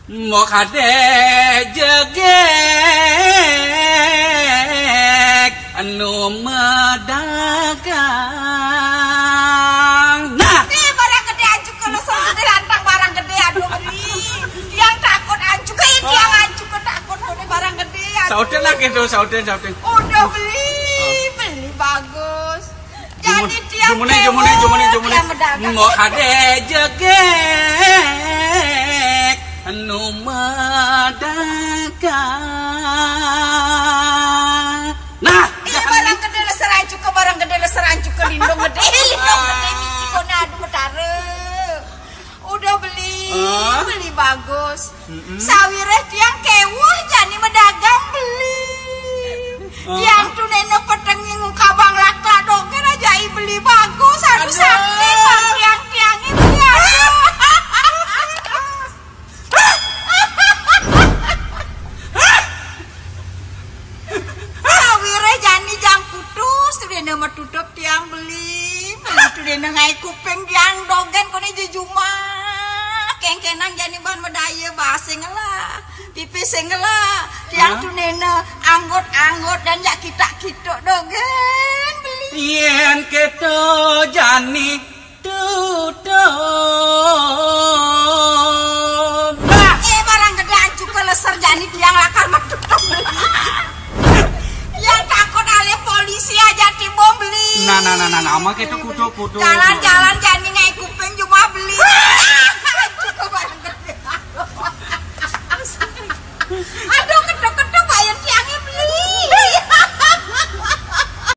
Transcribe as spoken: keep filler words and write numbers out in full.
Mbok kadék jegég anu medagang. Nah, Ih, barang gedé ancuké, lésar gedé, lantang barang gedé, aduh, beli. Tiang takut ancuké, tiang ancuké takut gedé barang gedé, aduh. Sautén lah gitu, sautén, sautén. Udah beli, beli bagus. Jadi tiang jumune, jumune, jumune, jumune. Tiang medagang. Mbok kadék jegég anu medagang. Nah, ih, barang gedé lésar ancuké, barang gedé lésar ancuké, lindung gedé, lindung gedé, misi koné, aduh, betara. Udah beli, beli bagus. Sawiréh tiang kéwuh jani medagang beli. Tiang tuh néné petengé ngukabang lakla dogén aja, i beli bagus. Aduh, sakit, bang, tiang-tiangé beli, aduh. Sawiréh jani jang putus, tuh dia nama tutup tiang beli. Beli tuh dia ngaé kuping tiang dogén koné jejumah. Kéngkénang jani ban medaya, basé ngelah, pipis ngela. Tiang tuh néné anggot-anggot dan jak kita-kita dogén beli. Yén kéto jani tutup. Bah, eh, barang gedé ancuké lésar jani tiang lakar metutup. Yang takut alih polisi aja timbul beli. Nah, nah, nah, nah, nama kéto kutu, kutu. Jalan-jalan jani ngaé kuping cuma beli. Ancuké barang gedé. Aduh,